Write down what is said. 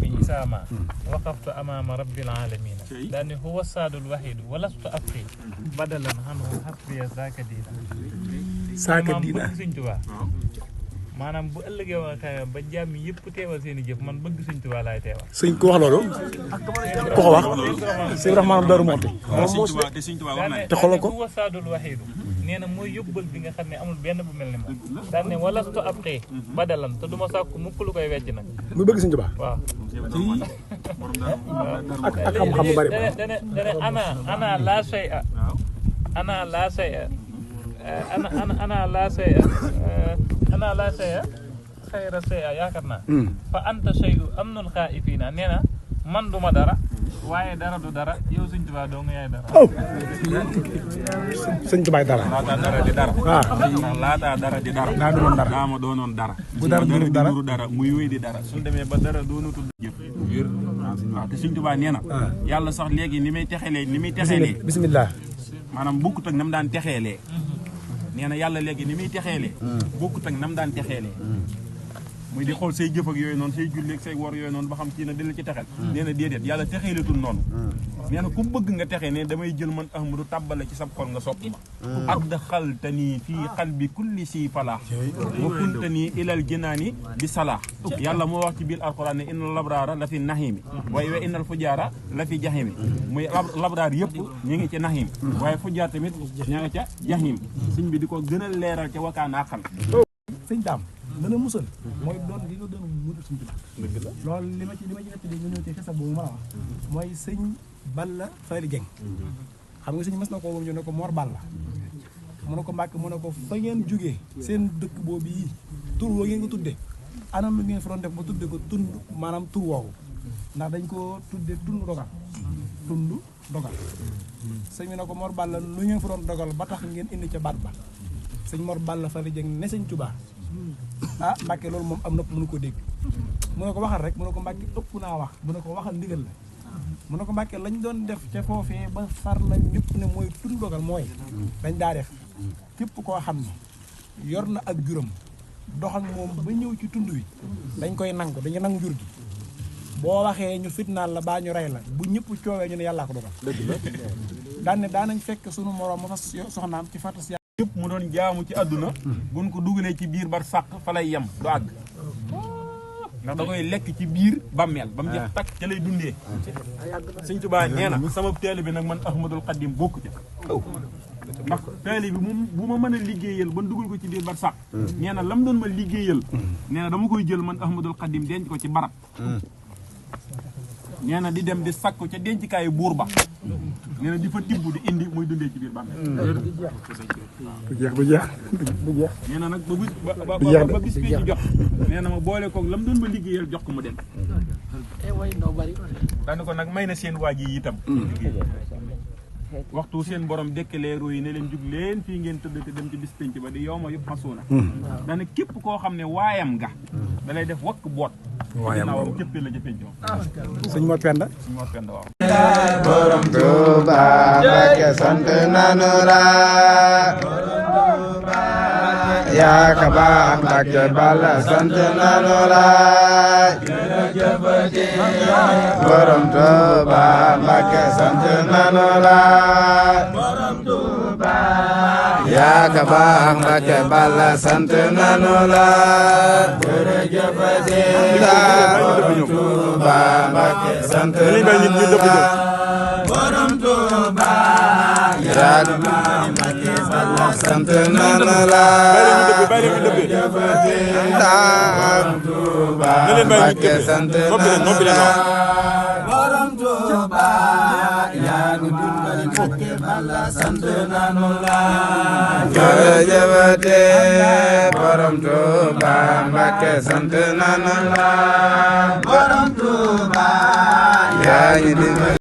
rabbi isaama waqaftu amaama rabbil alamin daani huwa saadul wahidu walastu afri badalan anhu hasbiya zaaka diina bëgg Sëñ Tuubaa maanaam bu ëllëgee waa kay ba jàmm yëpp teewal seen i jëf man bëgg Sëñ Tuubaa laay teewal. sëñ ku wax loolu. ku ko wax. sëñ Rahmaan Daaru Muxti. te xoolal ko huwa saadul wahidu nee na mooy yóbbal bi nga xam ne amul benn bu mel ni moom. daan ne walastu abqi badalan te du ma sàkku mukk lu koy wecc nag. mu bëgg Sëñ Tuubaa. waaw. ak xam-xam bu bari. dane ana laa shay'a ana laa shay'a ana laa shay'a ana laa shay'a xayra shay'a yaakaar naa. fa anta shay'u amnul xaa'ifiina nee na man du ma dara waaye dara du dara yow Sëñ Tuubaa doo nga yaay dara. Sëñ Tuubaa dara. laata dara di dara. waaw laata dara di dara. daa doonoon dara. daa ma doonoon dara. bu dara di dara muy wéy di dara suñ demee ba dara doonatul jëf. waaw te Sëñ Tuubaa nee na. yàlla sax léegi ni muy texeelee. bismillah. maanaam bokkut ak nam daan texeelee. nee na yàlla léegi ni muy texeelee. bokkut ak nam daan texeelee. muy di xool say jëf ak yooyu noonu say julleeg say wor yooyu noonu ba xam kii na dina ci texel. nee na déedéet yàlla texeeletul noonu. nee na ku bëgg nga texee ne damay jël man Ahmadu tàbbale ci sab xol nga sopp ma. adxaltanii fii qalbi kulli si falaax. wa kuntanii ilal jinaani bi salaax. yàlla moo wax ci biir alquran ne innal labraara la fi naxiimi. waaye wa innal fujaara la fi jaxiimi. muy labraar yëpp ñu ngi ci naxiim. waaye fujaar tamit ña nga ca jaxiim. sëñ bi di ko gën a leeral ca wakaan àqal. sëñ Daam mën a musal mooy doon gi nga doon mutu Sëñ Tuubaa. loolu li ma ci nettali nga ñëw ci xisa boobu ma wax mooy sëñ Balla Fally Dieng. xam nga sëñ mas na ko moom ñu ne ko Mor Balla mu ne ko Mbàkke mu ne ko fa ngeen jógee seen dëkk boobu yi tur woo ngeen ko tudde anam lu ngeen fi doon def ba tudde ko tund maanaam tur woowu ndax dañ ko tudde tund dogal sëñ bi ne ko Mor Balla lu ngeen fi doon dogal ba tax ngeen indi ca baat ba sëñ Mor Balla Fally Dieng ne Sëñ Tuubaa ah Mbàkke loolu moom am nopp mënu ko dégg mu ne ko waxal rek mu ne ko Mbàkke ëpp naa wax mu ne ko waxal ndigal la mu ne ko Mbàkke lañ doon def ca foofee ba far la ñëpp ne mooy tund dogal mooy dañ daa def képp koo xam ne yor na ak juróom dox ak moom ba ñëw ci tund wi dañ koy nangu dañu nangu jur gi boo waxee ñu fitnaal la baa ñu rey la bu ñëpp coowee ñu ne yàllaa ko dogal daan ne daanañ fekk sunu moroom ma fa soxnaam ci fatas yëpp mu doon jaamu ci àdduna buñ ko dugalee ci biir bar sàq fa lay yem du àgg ndax da koy lekk ci biir bàmmeel ba mu jeex takk ca lay dundee. Sëñ Tuubaa nee na sama teele bi nag man Ahmadul Xadim bokku ca ndax teele bi moom bu ma mën a liggéeyal ba dugal ko ci biir bar sàq nee na lam doon ma liggéeyal nee na dama koy jël man Ahmadul Xadim denc ko ci barab nee na di dem di sakku ca dencikaayu buur ba nee na di fa tibb di indi muy dundee ci biir bàmmeel. du jeex. nee na nag ba bis bi ci jot nee na ma boole koog lam doon ma liggéeyal jox ko mu dem. daanaka ko nag may na seen waaj yi itam. waxtu seen borom dekkalee ruu yi ne leen jug leen fii ngeen tëdd te dem ci bis penc ba di yow ma yëpp xasuuna. daanaka képp koo xam ne waayam nga da lay def wakk boot. waayam boobu képp la ca penc moom. sëñ Mor Penda. sëñ Mor Penda waaw. borom Tuuba Mbàkke sant nanu la. yaa ka baax Mbàkke Balla sant nanu la. borom Tuuba Mbàkke sant nanu la. yaa ka baax Mbàkke Balla sant nanu la. borom Tuuba Mbàkke sant nanu la. borom Tuuba yaa ka baax Mbàkke Balla sant nanu la. borom Tuuba Mbàkke sant nanu la. borom Tuuba yaa nu dimbali Mbàkke Balla sant nanu la. jërëjëfate borom Tuuba Mbàkke sant nanu la. borom Tuuba yaa ñu dimbali